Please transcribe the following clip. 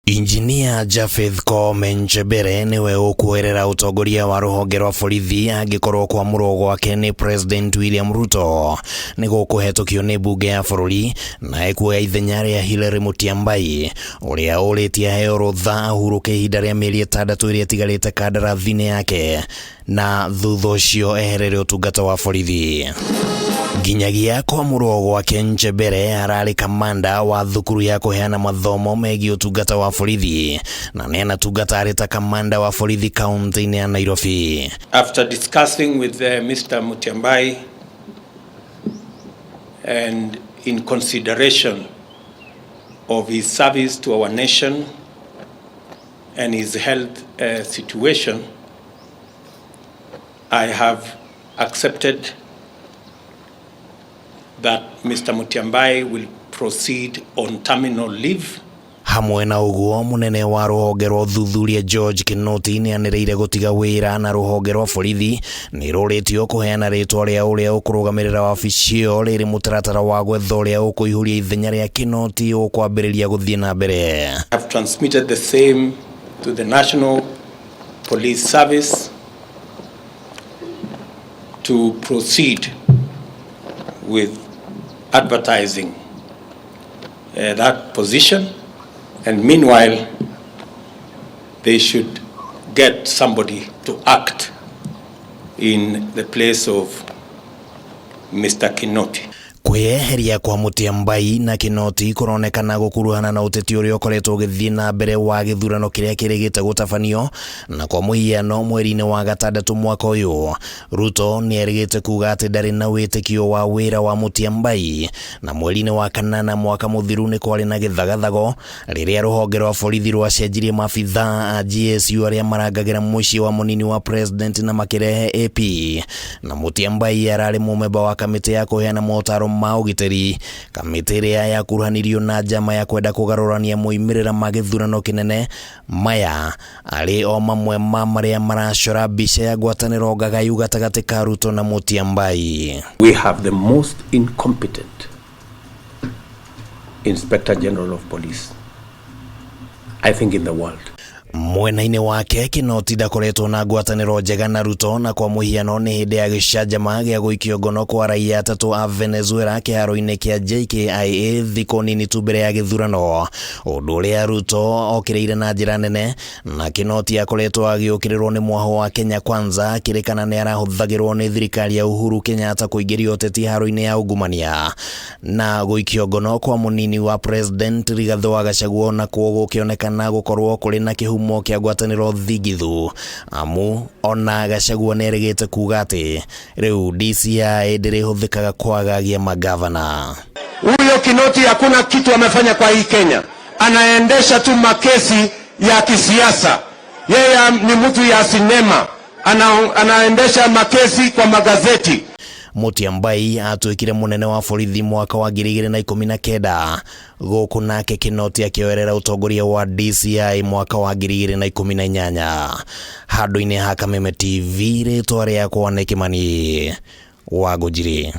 Injinia Japheth Koome Nchebere niwe ũkuoerera ũtongoria wa rũhonge rwa borithi angĩkorwo kwamũrwo gwake nĩ President William Ruto nĩ gũkũhetũkio nĩ mbunge ya bũrũri na ekuoya ithenya rĩa Hillary Mutyambai ũrĩa ũrĩtie aheo rũtha ahurũke ihinda rĩa mĩeri 6 ĩrĩa ĩtigarĩte kandarathi-inĩ yake na thutha ũcio eherere ũtungata wa borithi. Nginyagia kwamũrwo gwake Nchebere ararĩ kamanda wa thukuru ya kũheana mathomo megiĩ ũtungata wa borithi na nĩanatungata arĩ ta kamanda wa borithi kaunti-inĩ ya Nairobi. After discussing with Mr. Mutyambai and in consideration of his service to our nation and his health situation, I have accepted that Mr. Mutyambai will proceed on terminal leave. Hamwe na ũguo mũnene wa rũhonge rwa ũthuthuria George Kinoti nĩanĩrĩire gũtiga wĩra na rũhonge rwa borithi nĩ rũrĩtio kũheana rĩtwa rĩa ũrĩa ũkũrũgamĩrĩra wabici ĩyo rĩrĩ mũtaratara wa gwetha ũrĩa ũkũihũria ithenya rĩa Kinoti ũkwambĩrĩria gũthiĩ na mbere. I have transmitted the same to the National Police Service to proceed with advertising that position, and meanwhile they should get somebody to act in the place of Mr. Kinoti. Kwĩyeheria kwa Mutyambai na Kinoti kũronekana gũkuruhana na ũteti ũrĩa ũkoretwo ũgĩthiĩ na mbere wa gĩthurano kĩrĩa kĩrĩgĩte gũtabanio na kwa mũhiano mweri-inĩ wa gatandatũ mwaka ũyũ Ruto nĩerĩgĩte kuga atĩ ndarĩ na wĩtĩkio wa wĩra wa Mutyambai na mweri-inĩ wa kanana mwaka mũthiru nĩ kwarĩ na gĩthagathago rĩrĩa rũhonge rwa borithi rwacenjirie maabithaa a GSU arĩa marangagĩra mũciĩ wa mũnini wa president na makĩrehe AP na Mutyambai ararĩ mũmemba wa kamĩtĩ ya kũheana motaro ma ũgitĩri kamĩtĩ ĩrĩa yakuruhanirio na njama ya kwenda kũgarũrania moimĩrĩra ma gĩthurano kĩnene maya arĩ o mamwe ma marĩa maracora mbica ya ngwatanĩro ngagayu gatagatĩ ka Ruto na Mutyambai. We have the most incompetent Inspector General of Police, I think, in the world. Mwena-inĩ wake Kinoti ndakoretwo na ngwatanĩro njega na Ruto na kwa mũhiano nĩ hĩndĩ ya gĩcanjama gĩa gũikio ngono kwa raia atatũ a Venezuela kĩharo-inĩ kĩa JKIA thikũ nini tu mbere ya gĩthurano ũndũ ũrĩa Ruto okĩrĩire na njĩra nene na Kinoti akoretwo agĩũkĩrĩrwo nĩ mwaho wa Kenya Kwanza akĩrĩkana nĩ arahũthagĩrwo nĩ thirikari ya Uhuru Kenyatta kũingĩria ũteti haro-inĩ ya ungumania na gũikio ngono kwa mũnini wa president Rigathĩ wa Gachagua nakuo gũkĩonekana gũkorwo kũrĩ na kĩhumo kĩa ngwatanĩro thingithu amu ona Gachagua nĩerĩgĩte kuga atĩ rĩu DCI ndĩrĩhũthĩkaga kwagagia magavana. Huyo Kinoti hakuna kitu amefanya kwa hii Kenya, anaendesha tu makesi ya kisiasa. Yeye ni mtu ya sinema, anaendesha makesi kwa magazeti. Mutyambai atuĩkire mũnene wa borithi mwaka wa 2019 gũkũ nake Kinoti akĩoerera ũtongoria wa DCI mwaka wa 2018. Handũ-inĩ ha Kameme TV rĩtwa rĩakwa nĩ Kimani wa Ngũnjiri.